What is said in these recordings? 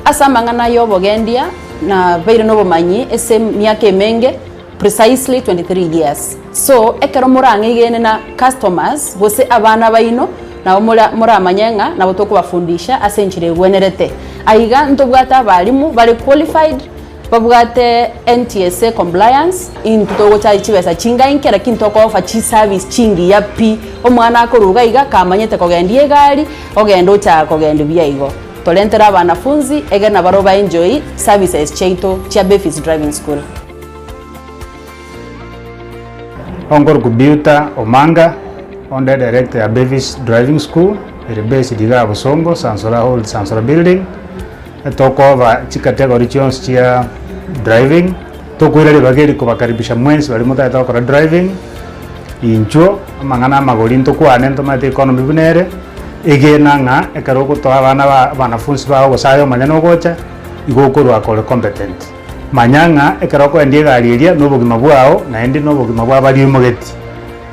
Ase amang'ana y'obogendia nabeire nobomanyi ase emiaka emenge, precisely 23 years. So ekero morang'egene na customers gose abana baino nabo mora moramanye ng'a nabo tokobafundisha ase enchera egwenerete. Aiga ntobwate abalimu bare qualified, babwate NTSA compliance, intwe togochaji chibesa chingainke lakini toko offer chiservice chingiya pi. Omwana akoruga iga kamanyete kogendia egari, ogenda ochaka kogendia buya igo. Torentere abanafunzi egere nabarobwo ba enjoy services chiaito chia Bephis Driving School. Onkorokwa Beauter Omanga, onde director ya Bevis Driving School ere based igaa Bosongo, Sansora Old Sansora Building, tokoba chicategory chionsi chia driving, tokoira ribaga eri kobakaribisha mwensi baria motagete gokora driving, inchuo amang'ana amagori ntokwane ntomanyete economy buna ere, egena ng'a ekero ogotoa abana ba abanafunsi bao gose aye omonyene ogocha, igo okorwa kore competent. Manya ng'a ekero okoendia egari eria nobogima bwao, naende nobogima bwa baria oimogeti.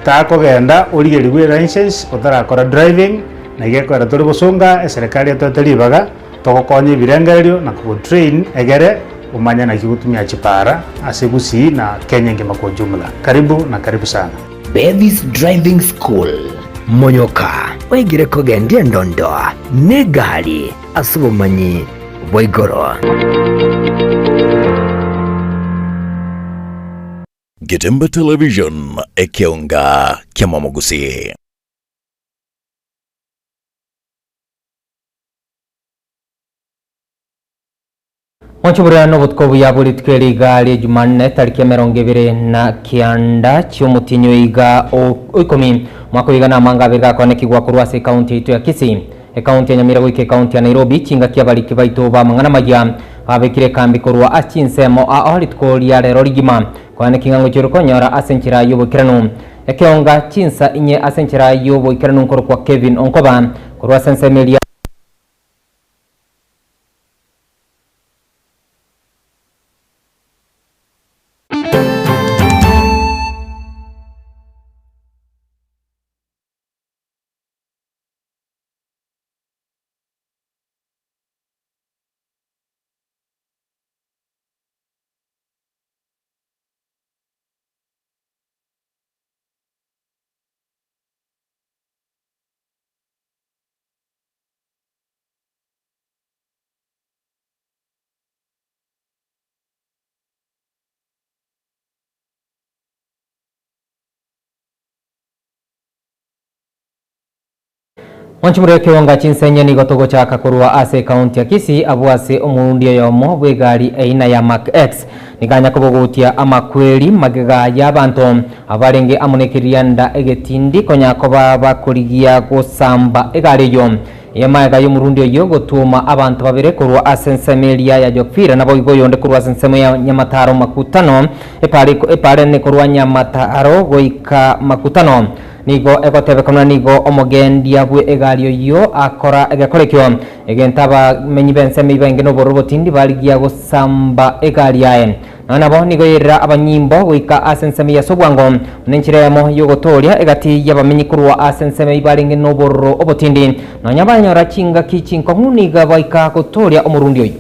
Takogenda origerigwe elicense otarakora driving, na iga ekogera tore bosonga eserekari etoete ribaga togokonya ebirengererio na kogotrain egere omanye naki gotumia chipara ase Gusii na Kenya engima kwa ujumla. Karibu na karibu sana. Bevis Driving School, Monyoka oigire kogendia endondo negari ase obomanyi bwa igoro. Getembe Television, ekeonga ki'amamogusii. Mwanche oborere nobotuko obuya bwe rituko eri iga rie Jumanne tariki 29 chi'omotienyi oiga o ikomi omwaka oiga namanga abere gakoanekigwa korwa ase ekaunti yaito ya Kisii, ekaunti ya Nyamira goika ekaunti ya Nairobi chingaki abariki baito b'amang'ana amaya babekire ekambi korwa ase chinsemo ao rituko ria rero rigima koaneki ng'a ngochia ore konyora ase enchera y'oboikeranu ekeonga chinsa inye ase enchera y'oboikeranu nkorokwa Kevin Onkoba korwa ase ensemo eria. Mwanche more ekeonga chinsenye nigo togochaka korwa ase ekaunti ya Kisii abwo ase omorundi oyomo bw'egari aina ya Mark X nigo anya kobogotia amakweri magega y'abanto abarenge amo nekerianda egetindi konya koba bakorigia gosamba egari eyio. Eye magega y'omorundi oyio gotwoma abanto babere korwa ase ensemo eria ya Jokfira, naboigo oyonde korwa ase ensemo ya Nyamataro Makutano, epaara epaara ene korwa Nyamataro goika Makutano. Nigo egotebeka buna nigo omogendia bwe egari oyio akora egekora ekio, egento abamenyi b'ensemo eyio baenge nobororo obotindi barigia gosamba egari yaye. Nonya nabo nigo yairera abanyimbo goika ase ensemo eyio ase obwango, buna enchera eyemo y'ogotooria egati y'abamenyi korwa ase ensemo eyio barenge nobororo obotindi. Nonya banyora chingaki chinkong'u nigo baika gotooria omorundi oyio.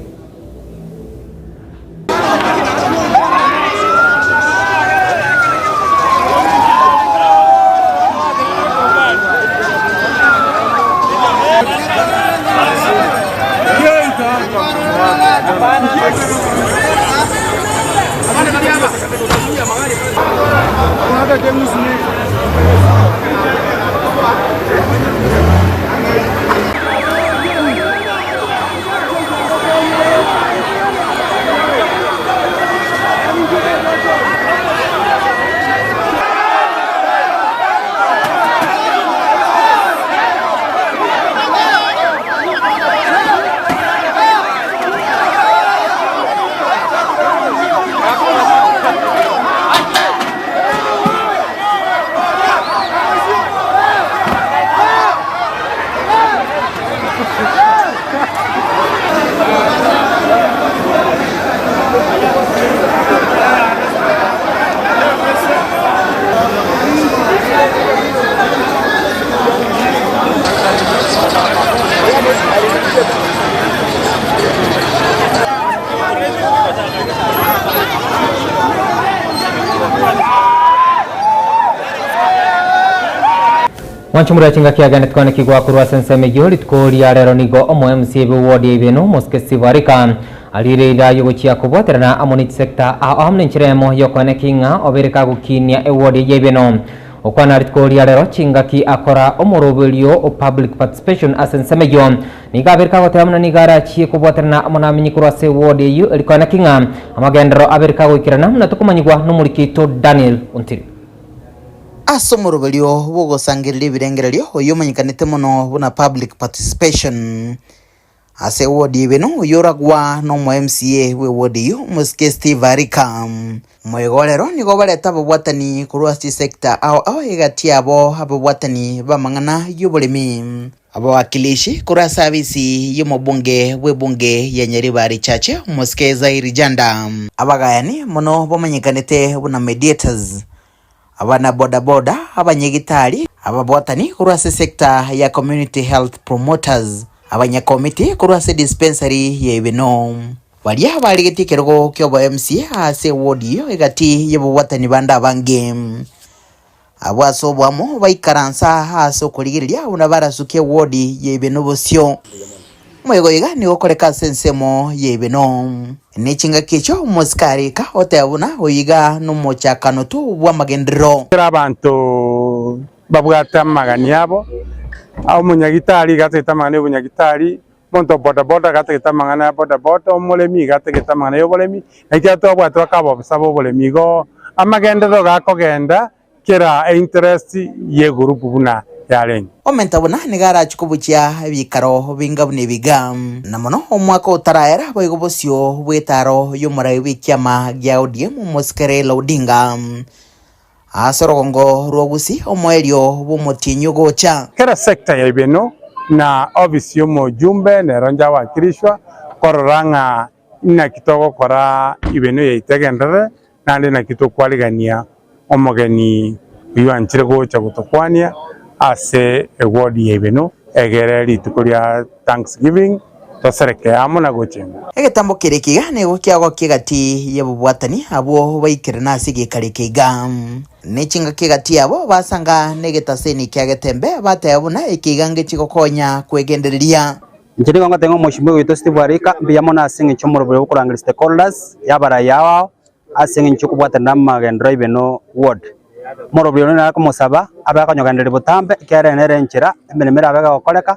Mwanche omorwoti chingaki agende twanekigwa korwa ase ensemo eyio rituko ria rero nigo omo MCA bwe ward ya Ibeno Mosike Steve Arika ariire ira yogochia kobwaterana amo ne chisector ao amo nenchera eyemo yokoeneki ng'a obeire kagokinia eward ya Ibeno. Gokwana rituko ria rero chingaki akora omoroberio o public participation ase ensemo eyio nigo abeire kagoteba buna nigo arachie kobwaterana amo namenyi korwa ase eward eyio eri koeneki ng'a amagenderero abeire kagoikerana buna tokomanyigwa nomoriki oito Daniel Ontiri. Ase omoroberio bw'ogosangereria ebirengererio oyio omanyekanete mono buna public participation ase eward ya Ibeno oyio oragwa nomo MCA bw'eward eyio omosike Steve Arika. Moigo rero nigo bareta ababwatani korwa ase chisector ao ao egati yabo ababwatani b'amang'ana y'oboremi, abawakilishi korwa ase abisi y'omobunge bw'ebunge ya Nyaribari Chache omosike Zairi Janda, abagayani mono bamanyekanete buna mediators Abana bodaboda, abanyegitari, ababwatani korwa ase sector ya community health promoters, abanyakomiti korwa ase dispensary ya Ibeno. Baria barigetie ekerogo kiobo MCA ase eward eyio egati y'obobwatani bande abange. Abwo ase oboamo baikaransa ase okorigereria buna barasukie eward ya Ibeno bosio. Omoyega oiga nigo okoreka ase ensemo ya Ibeno. Ne chingaki echio omosikari ika oteba buna oyo iga nomochakano tu bw'amagenderero. Ekero abanto babwate amagani abo, omonyagitari iga atagete amang'ana y'obonyagitari, omonto o bodaboda iga atagete amang'ana ya bodaboda, omoremi iga atagete amang'ana y'oboremi, naki ekero twabwate bakababusa b'oboremi igo amagenderero gakogenda Kera einterest y'egurupu buna yarenge. Omenta buna nigo arachie kobuchia ebiikaro binga buna ebiga, na mono omwaka otaraera boigo bosio bw'etaaro y'omorai bw'ekiama gia ODM omosike Raila Odinga ase orogongo rwa Gusii omoerio bw'omotienyi ogocha. Kera sector ya Ibeno na ofisi y'omojumbe nero njawakilishwa korora ng'a inaki togokora Ibeno yaito egenderere Naende naki tokwarigania omogeni oyio anchire gocha gotokwania ase eward ya Ibeno egere rituko ria Thanksgiving tosereke amo na gochenga. Egetambo keria ekiga nigo kiagokia egati y'ababwatani abwo baikerana ase egekaro eke iga. Ne chingaki egati yabo basanga negetaseni kia getembe, bateba buna ekeiga ngechi gokonya kwegendereria. Inche nigo ngoteba ng'a omochie oito Steve Arika mbuya mono ase eng'encho y'omorobio bw'okorangeria stakeholders y'abarai ao ao ase eng'encho y'okobwatanera amagenderero a Ibeno ward. Omorobio oyo nare komosaba abe akonyogendereria botambe ekiagera ere nere enchera emeremo erabe egokoreka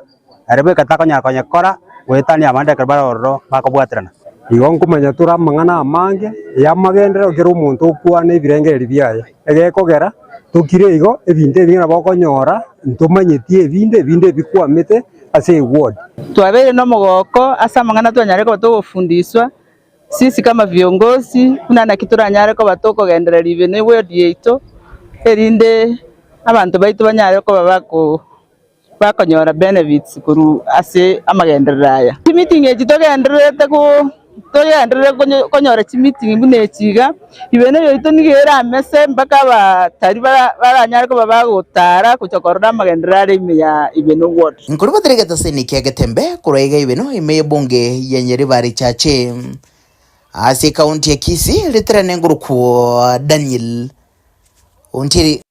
ere bweka takonyara konyekora goetania abande ekero bare ororo bakobwaterana. Igo nkomanya tore amang'ana amange y'amagenderero kera omonto okwana ebirengererio biaye, egekogera tokire igo ebinto ebinge nabo okonyora ntomanyeti ebinde, ebinde ebikwamete ase eward. Twabeire nomogooko ase amang'ana twanyare koba togofundiswa sisi kama viongozi buna naki toranyare koba tokogendereria ibe ne ward yaito erinde abanto baito banyare koba bako bakonyora benefits korwa ase amagenderero aya. Chimeeting echi togendererete go togenderere konyo konyora chimeeting buna echi iga, ibe na yaito nigo ere amese mpaka abatari bara baranyare koba bagotara gocha korora amagenderero are ime ya Ibeno ward. Nkorwa batari getaseni kia Getembe korwa iga Ibeno ime y'ebunge ya Nyaribari Chache ase ekaunti ya Kisii riterane ngorokwo Daniel Ontiri.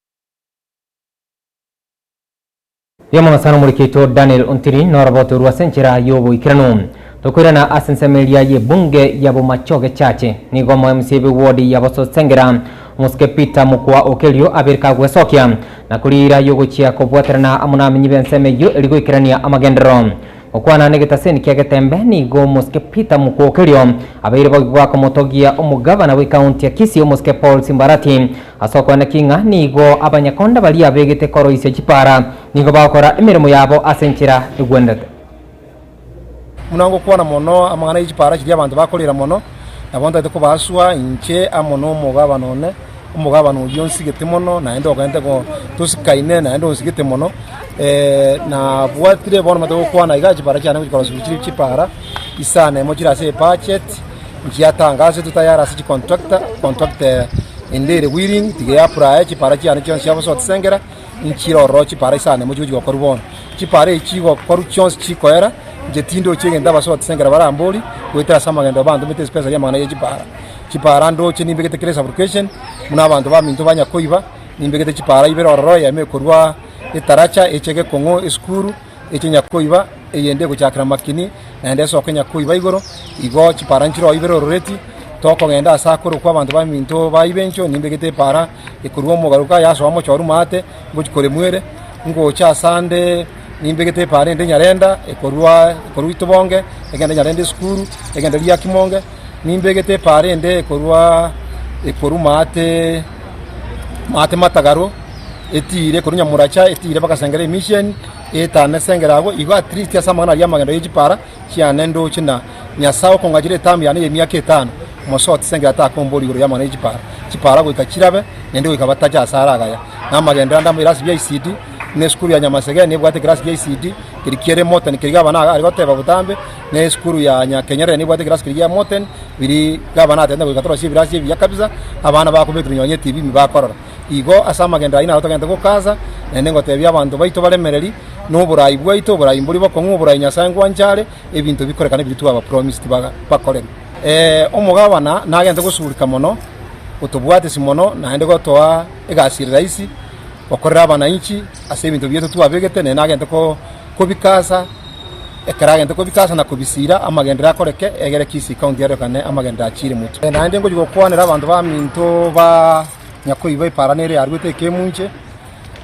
Rioma sana omoriki oito Daniel Ontiri norobote orwo ase enchera y'oboikeranu. Tokoirana ase ensemo eria y'ebunge ya Bomachoge Chache. Nigo omo MCA bw'eward ya Bososengera omosike Peter Mokua Okerio abeire kagwesokia na koriira y'ogochia kobwaterana amo namenyi b'ensemo eyio eri goikerania amagenderero. Gokwana negetaseni kia Getembe nigo omosike Peter Mokua Okerio abeire boigo akomotogia omogavana bw'ecounty ya Kisii omosike Paul Simbarati Ase okoeneki ng'a nigo abanyakonda baria abegete koroisia chipara nigo bagokora emeremo yabo ase enchera egwenerete. Buna ngokwana mono amang'ana ye chipara chiria abanto bakorera mono, nabo ntagete kobaswa inche amo nomogabana one, omogabana oyio onsigete mono, naende ogente go tosikaine naende onsigete mono, nabwatire bono omanyete gokwana iga chipara chiane gochia korosiwa chire chipara isano emo chire ase ebudget. Nchiatangasetwe tayari ase chicontractor, contractor ende ere willing tiga eapply chipara chiane chionsi chia gosotisengera, nchire ororo chipara isano emo chigochi gokorwa bono. Chipara echi chigokorwa chionsi chikoera, inche tindochi egento abasotisengera barambori, goetera ase amagendo bantomete espesa ri'amang'ana ye chipara. Chipara ndoche nimbegete kera esublocation, buna abanto baminto banya koiba, nimbegete chipara ibere ororo, eyemo ekorwa. Etaracha eche Gekong'u esukuru, eche Nyakoiba, eyende egochakera Makini, naende esoke Nyakoiba igoro, igo chipara nchiroo ibere ororeti, tokogenda ase akorokwa abanto baminto ba Ibencho, nimbegete epara ekorwa omogaruka yasoa mochoru maate, ngochia koremwa ere, ngocha asande nimbegete epara ende Nyarenda ekorwa ekorwa Itobonge, egende Nyarenda esukuru, egende Riakimonge, nimbegete epara ende ekorwa ekorwa maate maate Matagaro. Etiire korwa Nyamoracha, etiire mpaka Sengera Emission, etane Sengera agwo, igo at least ase amang'ana aria amagendo ye chipara chiane ndoche na Nyasae okong'achera etamu yane y'emiaka etano, mosoti Sengera takombori igoro y'amang'ana ye chipara. Chipara goika chirabe, naende goika batache ase are agaya. Na amagenderero ande amo erasi bia ICD, na esukuru ya Nyamasege nebwate ekerasi gia ICD, keria kiere Morton keria gabana are goteba botambe, na esukuru ya Nyakenyerere nebwate ekerasi keria gia Morton, biria gabana atebete goika torosie ebirasi ebiya kabisa, abana bakobekerwa nonye etibi ime bakorora. Igo ase amagenderero ayio naro togente gokasa, naende ngotebia abanto baito baremereri, na oborai bwaito, oborai mbori bokong'u, oborai Nyasae ngwancha are, ebinto bikorekane biria twaba promised bakorerwe. Omogabana nagente gosurika mono, gotobwatisi mono, naende gotoa egasi ere rahisi, gokorera abananchi ase ebinto biaito twabegete, naende nagente kobikasa, ekero agente kobikasa na kobisiira, amagenderero akoreke, egere Kisii County erorekane amagenderero achiire motwe. Naende ngochia gokwanera abanto baminto ba. Nyakoiba epara nere yaruete ekemunche,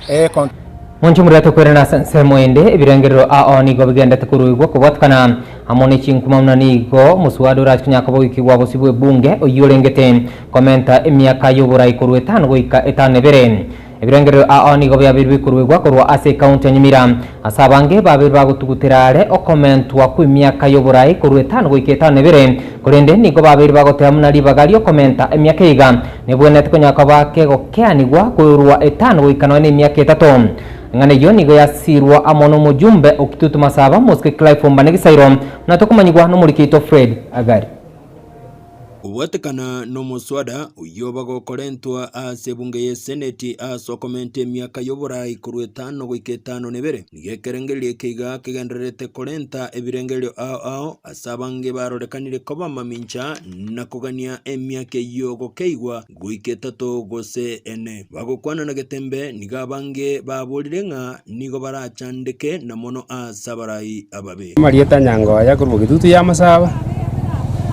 ee. Monche omorwete kwerena ase ensemo ende, ebirengerero ao nigo bigendete koruigwa kobwatekana amo ne chinkuma buna nigo omoswada orache konya koba oikigwa bosio bw'ebunge oyio orengete komenta emiaka y'oborai korwa etano goika etano na ebere. Ebirengerero ao nigo biabeirwe bikoruegwa korwa ase ekaunti ya Nyamira ase abange babeire bagotugutera are okomentwa kw'emiaka y'oborai korwa etano goika etano na ebere korende nigo babeire bagoteba buna ribaga ri'okomenta emiaka iga Nebwenerete konya koba kegokeanigwa korwa etano goika nonya nemiaka etato. Eng'ana eyio nigo yasirwa amo nomojumbe o Kitutu Masaba, Mosike Clive Ombane Gisairo, buna tokomanyigwa nomoriki oito Fred Agari. Kobwatekana nomoswada oyio bagokorentwa ase ebunge y'eseneti ase okomenta emiaka y'oborai korwa etano goika etano na ebere, nigo ekerengererio eke iga kegendererete korenta ebirengererio ao ao Ase abange barorekanire koba mamincha na kogania emiaka eyio gokeigwa goika etato gose ene. Bagokwana na getembe, nigo abange baborire ng'a nigo barachandeke na mono ase abarai ababe. Amarieta Nyangoya korwa Gitutu ya Masaba,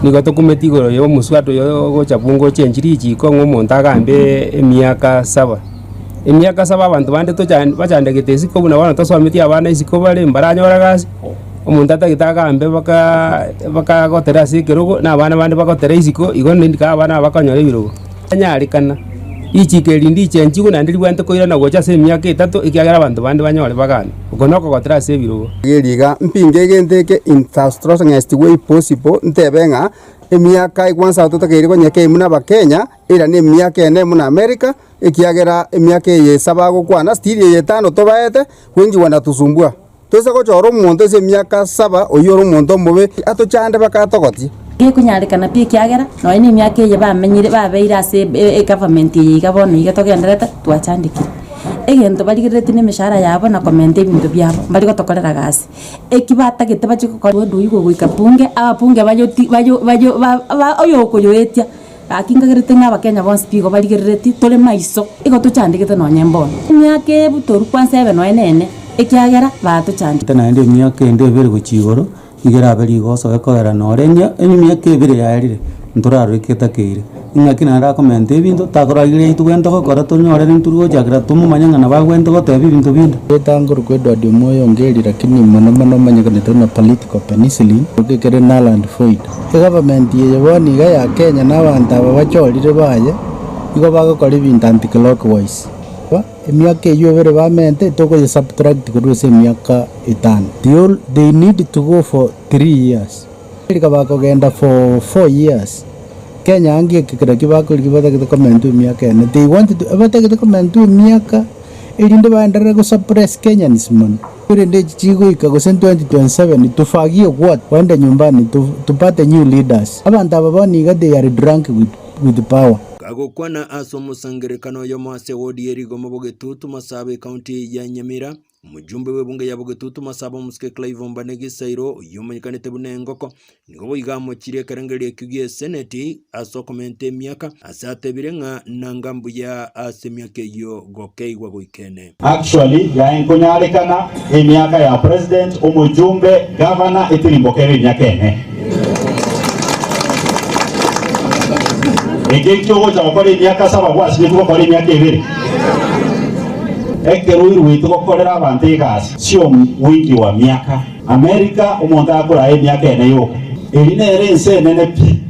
nigo tokumeti igoro ya omosubati oyo ogocha bunga ochenchi richiko ng'a omonto agambe emiaka saba. Emiaka saba abanto bande tocha bachandegete isiko buna bono tosometie abana isiko bare mbaranyora gasi. Omonto atagete agambe baka bakagotera ase ekerogo, na abana bande bagotere isiko, igo naende kaa abana aba bakonyora ebirogo. Tanyarekana, richiko eri ndichenchigwe naende ribwenerete koirana gocha ase emiaka etato ekiagera abanto bande banyore bagambe. Oko nokogotera ase ebirogo. Rigereria iga, mpinge egento eke in the strongest way possible, ntebe ng'a emiaka egwansa totakeire konyeka eye buna abakenya, era na emiaka ene buna America, ekiagera emiaka eye esa bagokwana, still eye etano tobaete, wengi wanatusumbua. Toise gochora omonto ase emiaka saba, oyio ore omonto omobe, atochande mpaka atogotie. Gekonyarekana pi ekiagera nonya na emiaka eye bamenyire babeire ase egovernment eye iga bono iga togendererete twachandekire. Egento barigereretie na emeshahara yabo na komenta ebinto biabo, mbari gotokorera gasi. Eki batagete bachie gokora odui goika bunge, ababunge bayoti bayo bayo ba oyokoyoetia gaki nkagerete ng'a abakenya bonsi pi igo barigereretie tore maiso, igo tochandegete nonye mbono. Emiaka eye toru kwansa ebe nonya na ene. Ekiagera batochandire. Naende emiaka ende ebere gochia igoro, nigo erabe rigoso gekogera nore emiaka ebere yaerire, ntorarore getakeire. Ing'aki naende akomenta ebinto, takorarigereria intwe gento gokora tonyore intwe gochakera tomomanye ng'a nabo agwenerete goteba ebinto binde. Erieta nkorokwa Edward Omoyo Ongeri lakini mono mono omanyekanete buna Political Penicillin, ekere null and void. Egovernment eye bono iga ya Kenya na abanto aba bachorire baye, igo bagokora ebinto anti clockwise. Emiaka eyio ebere bamente tokoye subtract korwa ase emiaka etano. They all they need to go for 3 years. America bakogenda for 4 years. Kenya ange ekekera ki bakorigia batagete komentwa emiaka ene. They want to batagete komentwa emiaka erinde baenderere go suppress Kenyans mono. Erinde echi chigoika gose 2027 tufagie what? Waende nyumbani tupate new leaders. Abanto aba bono iga they are drunk with with power. Kagokwana ase omosangererekano oyomo ase wodi ye rigoma bogetutu Masaba ekaunti ya Nyamira, Omojumbe bw'ebunge ya Bogetutu Masaba Omosike Clive Ombane Gisairo oyio omanyekanete buna Engoko nigo boigo amochirie ekerengerio ekio gi'eseneti ase okomenta emiaka ase atebire ng'a nanga mbuya ase emiaka eyio gokeigwa goika ene. Actually yaye nkonyarekana emiaka ya president, omojumbe, governor etirimboka ebe emiaka ene. Eke ekio ogocha gokora emiaka saba gwasinyetwe gokora emiaka ebere. Ekero oiruete gokorera abanto egasi sio wingi wa miaka. America omonto akorae emiaka ene yoka. Eri nere ense enene pi.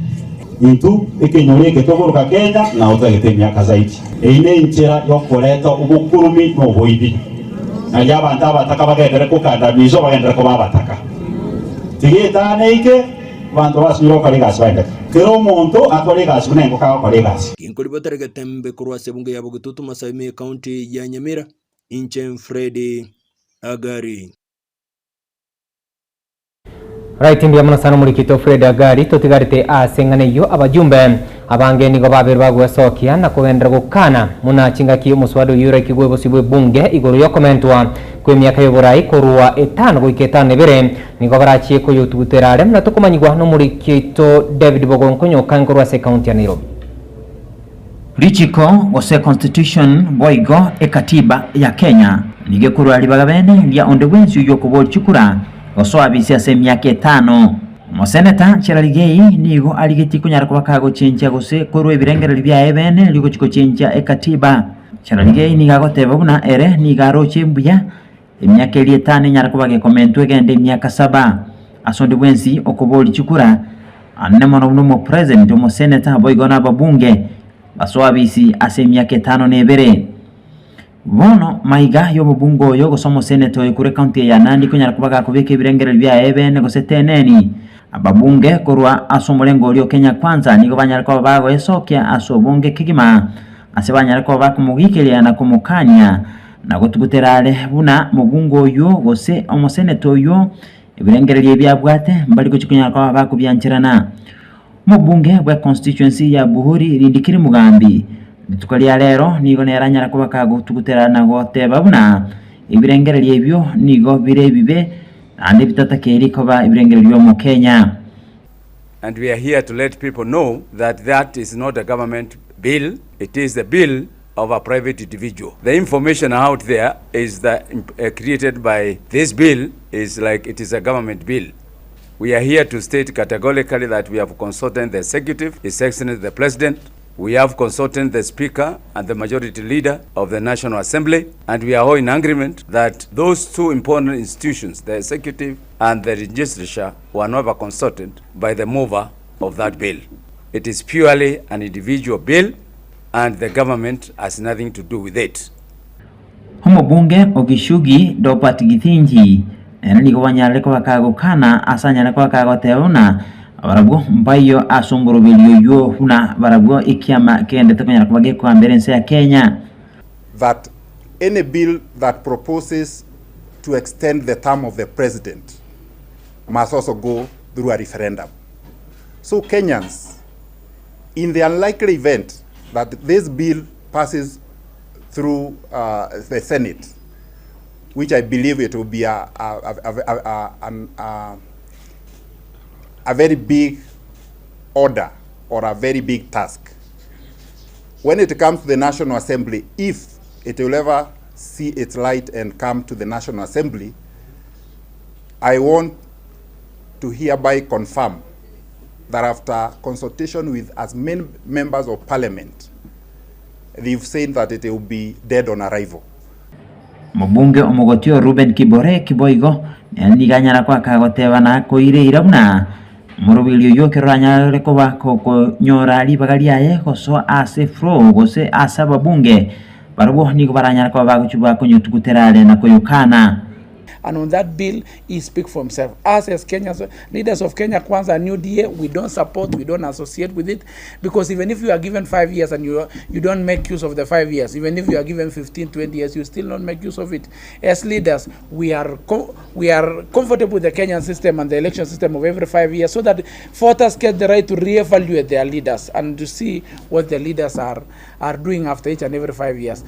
Intwe ekenyoro eke tokoroka Kenya nao totagete emiaka zaidi. Eyio nenchera yokoreta obokurumi na oboibi. Nario abanto abataka bagenderere kokandamizwa bagenderere koba abataka. Tiga etano eike, abanto basinyire gokora egasi baendete. Kera omonto akore egasi buna engoko agokora egasi. Ginkoribotera egetembe korwa ase ebunge ya Bogetutu Masaai ime Ekaunti ya Nyamira, inche Fred Agari. Right mbuya mono sana omorikito Fred Agari totigarete ase eng'ana eyio abajumbe abange nigo babere bagwesokia na kogenderera gokana muna chingaki omoswada oyio oraikigwe bosio bw'ebunge igoro yokomentwa kw'emiaka y'oborai korwa etano goika etano na ebere nigo barachie koyotugutera are buna tokomanyigwa nomoriki oito David Bogonkonyoka nkorwa ase ekaunti ya Nairobi. Richiko gose constitution boigo ekatiba ya Kenya nigo ekorwa ribaga bene ria onde bwensi oyio okoboria chikura gosoa abisi ase emiaka etano. Omoseneta Cherargei nigo arigetie konyara koba kagochenchia gose korwa ebirengererio biaye bene rigochi gochenchia ekatiba. Cherargei nigo agoteba buna ere nigo aroche mbuya emiaka eria etano enyare koba gekomentwa egende emiaka saba. Ase onde bwensi okoboria chikura anene mono buna omopresident, omoseneta boigo na ababunge basoa abisi ase emiaka etano na ebere. Bono maiga y'omobunge oyo gose omoseneta oyo korwa ekaunti eye ya Nandi konyara koba gakobeka ebirengererio biaye ebeene gose teneni, ababunge korwa ase omorengo oria o Kenya Kwanza nigo banyare koba bagoesokia ase obonge kegima ase banyare koba bakomogikeria na komokania na gotugutera are buna mobunge oyio gose omoseneta oyio ebirengererio ebi abwate mbari gochia konyara koba bakobiancherana. Omobunge bwe constituency ya Buhuri Rindikiri Mugambi rituko ria rero nigo nere anyare koba kagotugutera na goteba buna ebirengererio ebio nigo bire ebibe naende bitatakeiri koba ebirengererio bi'omokenya. And we are here to let people know that that is not a government bill, it is the bill of a private individual. The information out there is that created by this bill is like it is a government bill. We are here to state categorically that we have consulted the executive, His Excellency the President, we have consulted the Speaker and the Majority Leader of the National Assembly, and we are all in agreement that those two important institutions, the executive and the legislature, were never consulted by the mover of that bill. It is purely an individual bill and the government has nothing to do with it. Omobunge o Gichugi Dobert Githinji nere nigo banyarire koba kagokana ase anyare koba kagoteba buna barabwo mbaiyo ase omoroberio oyio buna barabwo ekiama kegendete konyara koba gekoambera ense ya Kenya. That any bill that proposes to extend the term of the president must also go through a referendum. So Kenyans, in the unlikely event that this bill passes through uh, the Senate, which I believe it will be a, a, a, a, a, a very big order or a very big task. When it comes to the National Assembly, if it will ever see its light and come to the National Assembly, I want to hereby confirm that after consultation with as many members of parliament, they've said that it will be dead on arrival. Omobunge omogoti o Reuben Kiborek boigo nere nigo anyara koaka goteba na koira eira buna omoroberi oyio ekero oranyare koba gokonyora ribaga riaye gosoa ase floor gose ase ababunge barabwo nigo baranyare koba bagochia bakonyotugutera are na koyokana. And on that bill, he speak for himself. Us as Kenyans, leaders of Kenya Kwanza and UDA, we don't support, we don't associate with it, because even if you are given 5 years and you don't make use of the 5 years, even if you are given 15, 20 years, you still not make use of it. As leaders, we are comfortable with the Kenyan system and the election system of every 5 years, so that voters get the right to reevaluate their leaders and to see what the leaders are doing after each and every 5 years.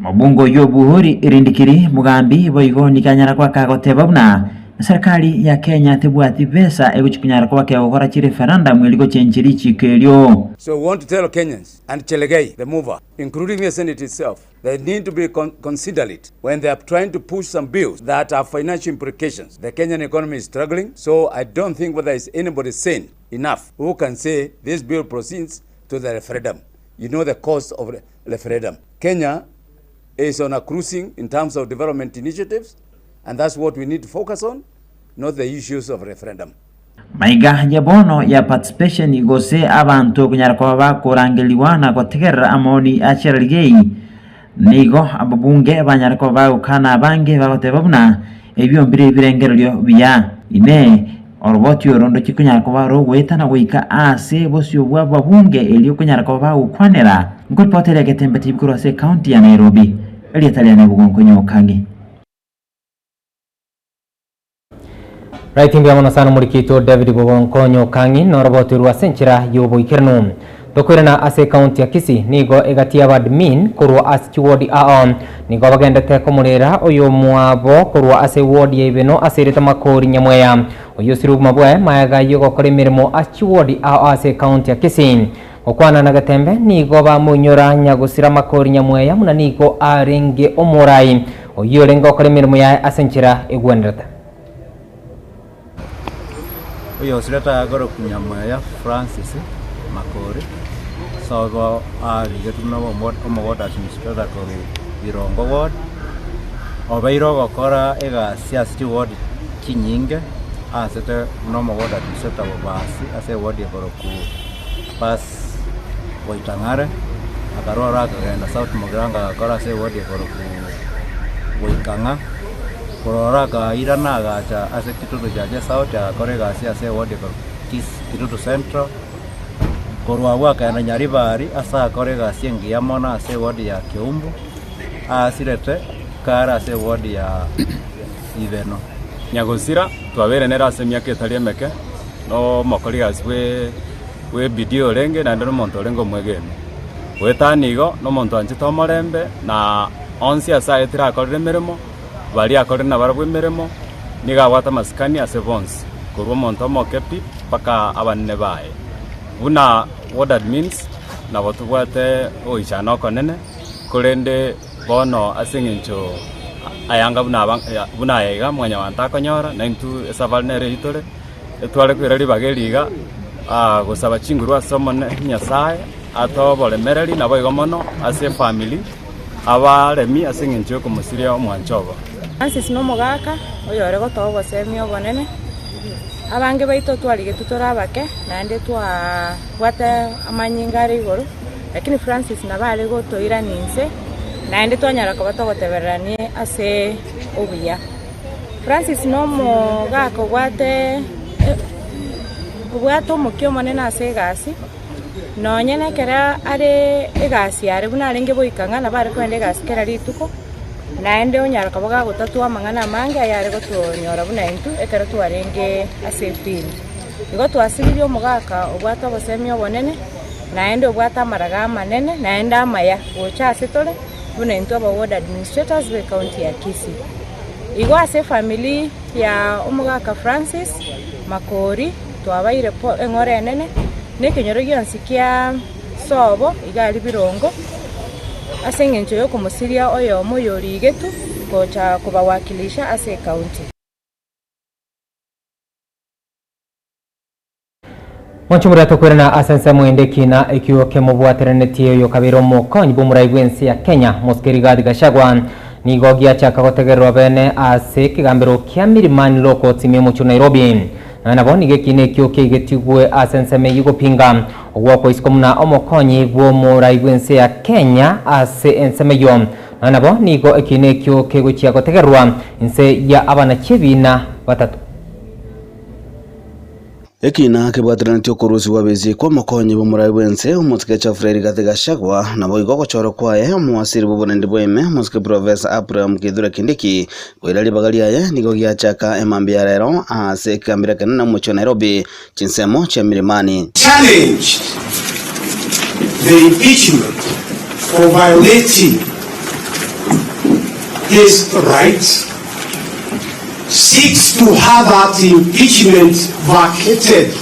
Omobunge oyio Obuhuri Rindikiri Mugambi boigo nigo anyara goaka agoteba buna eserikari ya Kenya tebwati besa egochia konyara koba kegokora chireferendum erio gochenchia richiko erio. So we want to tell Kenyans and Chelegei the mover including the Senate itself they need to be considerate when they are trying to push some bills that have financial implications. The Kenyan economy is struggling so I don't think whether is anybody sane enough who can say this bill proceeds to the referendum. You know the cost of referendum. Kenya is on a cruising in terms of development initiatives and that's what we need to focus on, not the issues of referendum. Maiga ya bono ya participation gose abanto konyara koba bakorangerigwa na gotegerera amaoni a Cherargei, nigo ababunge banyare koba bagokana abange bagoteba buna ebio mbire ebirengererio biya. Inee! Oroboti oro ndochie konyara koba rogoetana goika ase bosio bw'ababunge erio konyara koba bagokwanera? Nkoripotera egetembe tibi korwa ase ekaunti ya Nairobi, erieta riane Bogonkonyokangi. Right mbuya mono sana omorikito David Bogonkonyo Kang'i noroboti orwo ase enchera y'oboikeranu. Tokoirana ase ekaunti ya Kisii nigo egati y'abadmin korwa ase chiwodi ao nigo bagendete komorera oyomwabo korwa ase ewodi ya Ibeno ase ereta Makori Nyamweya oyio osire obogima bwaye maega y'ogokora emeremo ase chiwodi ao ase ekaunti ya Kisii. Gokwana na Getembe nigo bamoinyora nyagosira Makori Nyamweya buna nigo arenge omorai oyio orenge gokora emeremo yaye ase enchera egwenerete. Oyosire tagakora Nyamweya Francis Makori, sobo arigetwe buna omoward administrator korwa Birongo ward, obeire ogokora egasi ase chiward chinyinge, asete buna omoward administrator bobasi ase eward ekorokwa Bas Boitang'are, akarwa oro akagenda South Mugirango agakora ase eward ekorokwa Boikang'a. Korwa oro akairana agacha ase Kitutu Chache South agakora egasi ase eward ekorokwa Kitutu Central. Korwa abwo akagenda Nyaribari ase akora egasi engiya mono ase eward ya Keumbu, aasirete kare ase eward ya Ibeno. Nyagosira twabeire nere ase emiaka etari emeke, na omokori gasi bwe bw'ebidii orenge naende nomonto orenge omwegeni. Goetania igo, nomonto oanchete omorembe, na onsi ase aye tirakorire emeremo, baria akorire nabarabwo emeremo, nigo abwate amasikani ase bonsi, korwa omonto omoke pi mpaka abanene baye. Buna what that means, nabo tobwate ogoichana okonene, korende bono ase eng'encho ayanga buna aba buna aya iga mwanyabanto akonyora, naintwe esafari nere eyio tore. Etware koira ribaga eri iga, gosaba chinguru ase Omonene Nyasae, atoe oboremereri naboigo mono ase efamiri, abaremi ase eng'encho y'okomosiria omwancho obo. Francis nomogaka oyore gotoa obosemia obonene, abange baito twarigetwe tore abake naende twabwate amanyinga are igoro, lakini Francis nabo are gotoirania inse naende twanyara koba togotebererania ase obuya. Francis nomogaka obwate obwate omokia omonene ase egasi, nonye nekero are egasi are buna arenge goika ng'a nabo are kogenda egasi kera rituko, naende onyara koba gagotatua amang'ana amange ayare gotonyora buna intwe ekero twarenge ase epini. Igo twasiririe omogaka obwate obosemia obonene, naende obwate amaraga amanene, naende amaya gocha ase tore. Buna intwe aba ward administrators be county ya Kisii. Igo ase efamiri ya omogaka Francis Makori twabaire po eng'ora enene na ekenyoro gionsi kia sobo iga aria Birongo ase eng'encho yokomosiria oyomo oyorigetwe gocha kobawakilisha ase ecounty. Mwanche tokwerana ase ensemo ende ekina ekio kemobwateranetie oyo kabeire omokonyi bw'omorai bw'ense ya Kenya Mosike Rigathi Gachagua nigo giachaka gotegererwa bene ase ekegambero kia Milimani Law Courts ime omochie o Nairobi. Nonya nabo nigo ekina ekio keigetigwe ase ensemo eyio gopinga ogwakwa isiko buna omokonyi bw'omorai bw'ense ya Kenya ase ensemo eyio. Nonya nabo nigo ekina ekio kegochia gotegererwa inse ya abanachiebiina batato. Ekina kebwateranetie okorusigwa bezi kw'omokonyi bw'omorai bw'ense, omosike Geoffrey Rigathi Gachagua, naboigo ogochorwa kwaye omowasiri bw'oborendi bwaime, omosike Professor Abraham Kithure Kindiki, koira ribaga riaye nigo giachaka emambia ya rero ase ekegambero ekenene omochie o Nairobi, chinsemo chia Milimani. challenged the impeachment for violating. his rights, seeks to have that impeachment vacated.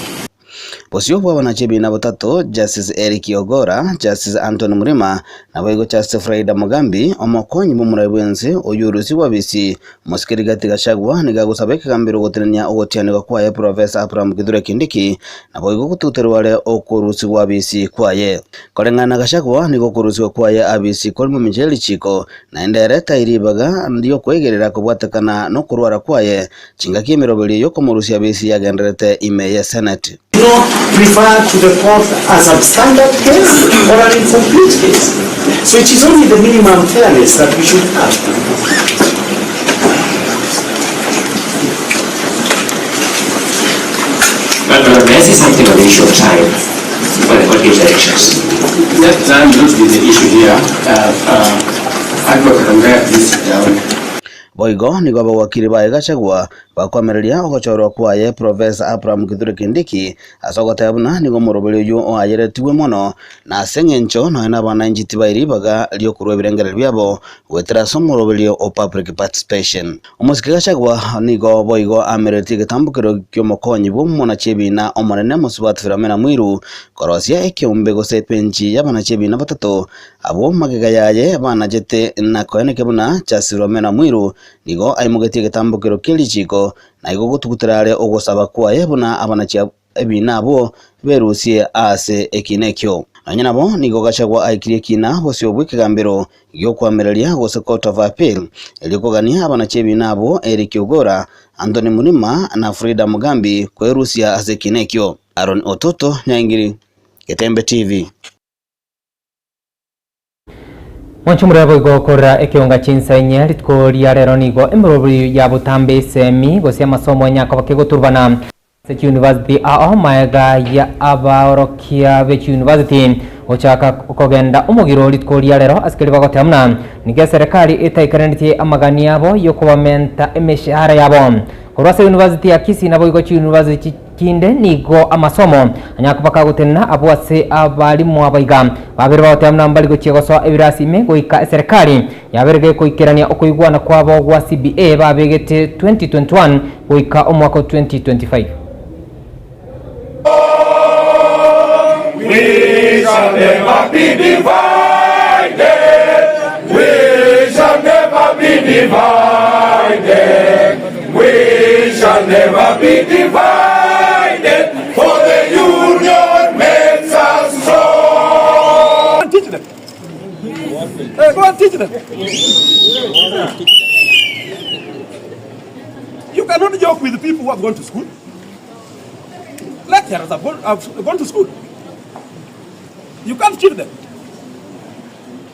Bosio bw'abanachi ebiina botato, Justice Eric Ogora, Justice Anthony Mrima, naboigo Justice Fridah Mugambi, omokonyi bw'omorai bw'ense oyio orusigwe abisi, Omosike Rigathi Gachagua nigo agosaba ekegambero gotenenia ogotianigwa kwaye Professor Abraham Kithure Kindiki, naboigo gotuterwa are okorusigwa abisi kwaye. Koreng'ana na Gachagua nigo okorusigwa kwaye abisi kore momincha ye richiko, naende ere tai ribaga ri'okoegerera kobwatekana nokorwara kwaye, chingaki emeroberio y'okomorusia abisi yagendererete ime ye Senate. Not refer to the court a substandard case or an incomplete case. So it is only the minimum fairness that we should have. But may I say something on the issue of time on, on elections? Let time not be the issue here. Uh, uh, Advocate Andrea, please sit down. Boigo nigo abawakiri baye Gachagua bakoamereria ogochorwa kwaye Professor Abraham Kithure Kindiki ase ogoteba buna nigo omoroberi oyio oayeretigwe mono na ase eng'encho nonya nabananchi tibai ribaga riokorua ebirengererio biabo goetera ase omoroberio o public participation. Omosike Gachagua nigo boigo aamereretie egetambokero ki'omokonyi bw'omonachi ebiina omonene Mosubati Philomena Mwiru korosia ekeombe gose ebenchi y'abanachi ebiina batato Abwo magega yaye banachete na koenekia buna Chasirome na Mwiru nigo aimogetie egetambokero kie richiiko, na igo gotugutera are ogosaba kwaye buna abanachi ebiina abwo berusie aase ekiina ekio. Nonya nabo nigo Gachagua aikirie ekiina bosio bw'ekegambero gi'okoamereria gose Court of Appeal, erio kogania abanachi ebiina abwo Eric Ogora, Anthony Murima na Frida Mugambi kwerusia ase ekiina ekio. Aaron Ototo, Nyaingiri, Getembe TV. Mwanche omorero boigo okorera ekeonga chinsa inye rituko ria rero nigo emeroberi ya botambe esemi gose amasomo enyakoba kegoturubana ase chiuniversity ao maega ya abaorokia be chiuniversity gochaka kogenda omogiro rituko ria rero ase keria bagoteba buna nigo eserekari etaikaneretie amagani abo yokobamenta emeshahara yabo Korwa ase University ya Kisii naboigo chiuniversity chinde nigo amasomo anyakoba kagotenena abwo ase abalimu abaiga babere bagoteba buna mbari gochia gosoa ebirasi ime goika eserekari yabere gekoikerania okoigwana kwabo gwa CBA babegete 2021 goika omwaka o 2025. We shall never be divided. We shall never be divided. We shall never be divided. For the union makes us strong. Teach them. Hey, go and teach them. You cannot joke with the people who have gone to school. Lecturers have gone, have gone to school. You can't cheat them.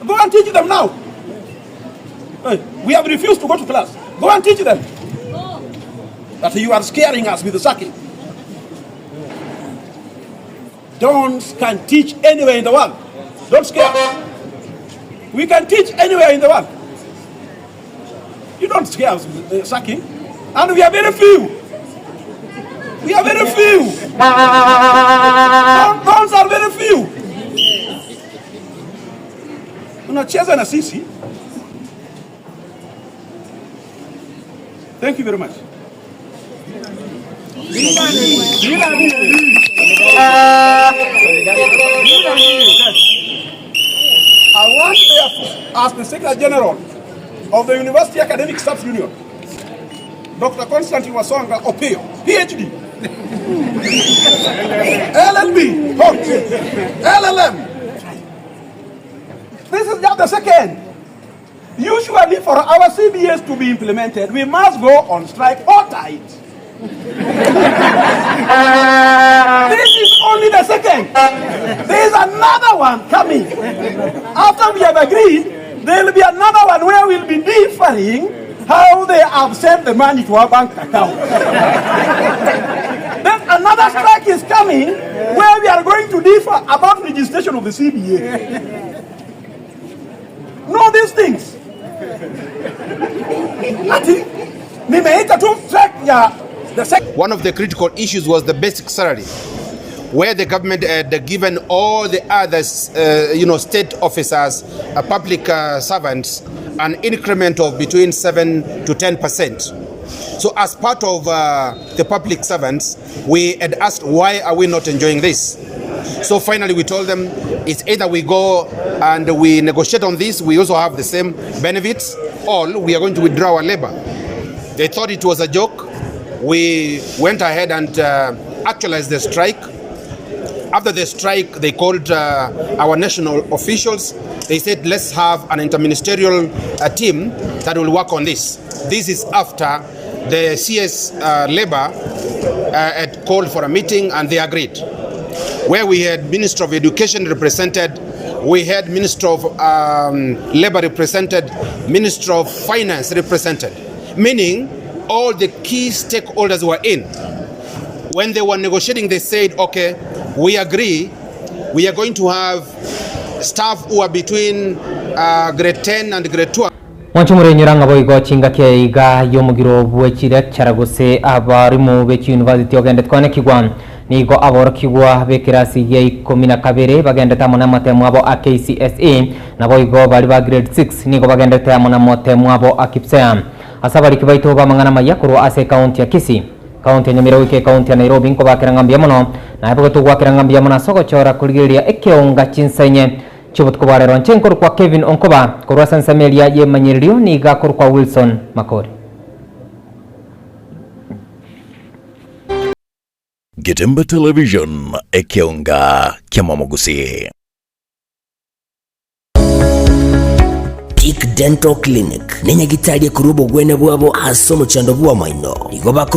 Go and teach them now. Hey, we have refused to go to class. Go and teach them. That you are scaring us with the sacking. Don't can teach anywhere in the world. Don't scare us. We can teach anywhere in the world. You don't scare us with the sacking. And we are very few. We are very few. Those are very few. Unacheza na sisi. Thank you very much. I want therefore, as the Secretary General of the University Academic Staff Union, Dr. Constantine Wasonga Opio, PhD, LLB, LLM. This is just the second. Usually for our CBS to be implemented, we must go on strike or tight. This is only the second. There is another one coming. After we have agreed, there will be another one where we'll be differing how they have sent the money to our bank account. Then another strike is coming where we are going to differ about registration of the CBA. Know these things. Ati nimeita tu strike ya the second. One of the critical issues was the basic salary, where the government had given all the other, state officers, public servants, an increment of between 7 to 10 percent. So as part of the public servants, we had asked why are we not enjoying this? So finally we told them it's either we go and we negotiate on this, we also have the same benefits, or we are going to withdraw our labor. They thought it was a joke. We went ahead and actualized the strike. After the strike, they called our national officials. They said, let's have an interministerial team that will work on this. This is after the CS Labor had called for a meeting and they agreed. Where we had Minister of Education represented, we had Minister of Labor represented, Minister of Finance represented, meaning all the key stakeholders were in. When they were negotiating, they said, okay, we agree, we are going to have staff who are between grade 10 and grade 12. Mwanche morenyora ng'a boigo chingaki eye iga y'omogiro bwe chilecturer gose abarimu be chiyunivasiti ogendete koanekigwa, nigo aborokigwa b'ekerasi gia ikomi na kabere bagendete amo namatemo abo a KCSE, naboigo baria ba grade 6 nigo bagendete amo namotemo abo a KPSEA. Ase abariki baito b'amang'ana amaya korwa ase ekaunti ya Kisii, Ekaunti ya Nyamira goika ekaunti ya Nairobi nkobakera ng'a mbuya mono, naye bobe togwakera ng'a mbuya mono ase ogochora korigereria ekeonga chinsa inye chi'obotuko bwa rero. Inche nkorokwa Kevin Onkoba, korwa ase ensemo eria y'emanyererio nigo akorokwa Wilson Makori. Getembe Television, ekeonga kiamamogusii. Peak Dental Clinic nenyagitari ekorwa obogwenia bwabo ase omochando bw'amaino. Igo bako.